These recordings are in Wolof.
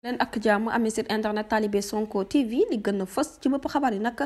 leen ak jàmm amee site internet Talibé Sonko TV li gën a fës ci bopp xabaar yi nag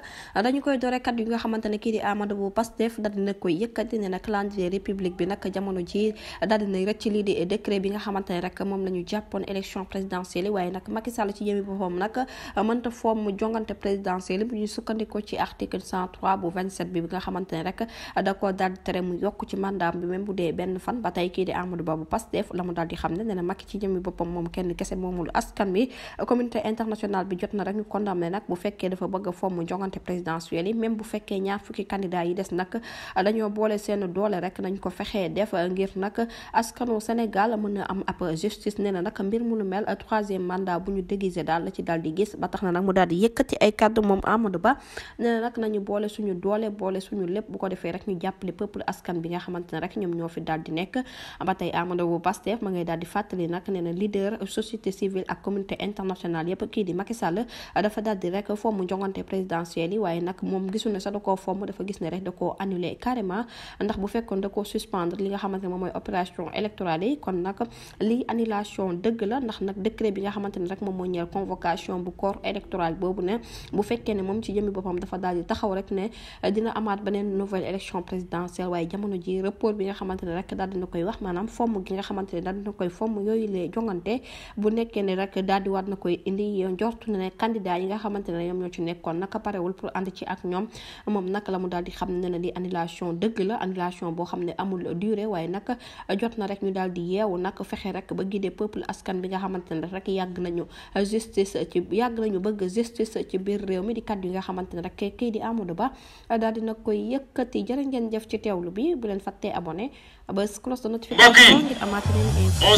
dañu koy doore kat yi nga xamante ne kii di Amadou bu Pastef daal dina koy yëkkati ne nag calendrier république bi nag jamono ji daal dina rëcc lii di décret bi nga xamante ne rek moom la ñu jàppoon élection présidentielle waaye nag Macky Sall ci jëmi boppam nag mënta fomm jongante présidentielle bu ñu sukkandikoo ci article 103 bu 27 bi nga xamante ne rek da ko daal di tere mu yokk ci mandat bi même bu dee benn fan ba tey kii di Amadou Ba bu Pastef la mu daal di xam ne ne Macky ci jëmi boppam moom kenn kese moomul askan bi communauté internationale bi jot na rek ñu condamné nag bu fekkee dafa bëgg a fomm jongante présidentielle yi même bu fekkee ñaar fukki candidat yi des nag dañoo boole seen doole rek nañ ko fexee def ngir nag askanu Sénégal mën a am ab justice nee na nag mbir mu nu mel troisième mandat bu ñu déguisé daal la ci daal di gis ba tax na nag mu daal di yëkkati ay kàddu moom Amadou Ba nee na nag nañu boole suñu doole boole suñu lépp bu ko defee rek ñu jàppale peuple askan bi nga xamante ne rek ñoom ñoo fi daal di nekk ba tey Amadou bu Pastef ma ngay daal di fàttali nag nee na leader société civile ak communauté international yëpp kii di Macky Sall dafa daal di rek fomm jongante présidentielle yi waaye nag moom gisul ne sax da koo fomm dafa gis ne rek da koo annulé carrément ndax bu fekkoon da koo suspendre li nga xamante ne moom mooy opération électorale yi kon nag lii annulation dëgg la ndax nag décret bi nga xamante ne rek moom moo ñeel convocation bu corps électoral boobu ne bu fekkee ne moom ci jëmi boppam dafa daal di taxaw rek ne dina amaat beneen nouvelle élection présidentielle waaye jamono ji report bi nga xamante ne rek daal dina koy wax maanaam fomm gi nga xamante ne daal dina koy fomm yooyu lee jongante bu nekkee ne rek daal di war na koy indi njortu ne candidat yi nga xamante ne ñoom ñoo ci nekkoon naka parewul pour ànd ci ak ñoom moom nag la mu daal di xam ne li annulation dëgg la annulation boo xam ne amul durée waaye nag jot na rek ñu daal di yeewu nag fexe rek ba guider peuple askan bi nga xamante ne rek yàgg nañu bëgg justice ci biir réew mi di kàddu yi nga xamante ne rek kii di Amadou Ba daal dina koy yëkkati jërë ngeen jëf ci teewlu bi bu leen fàttee abonné ba cloche de notification ngir amaat leen info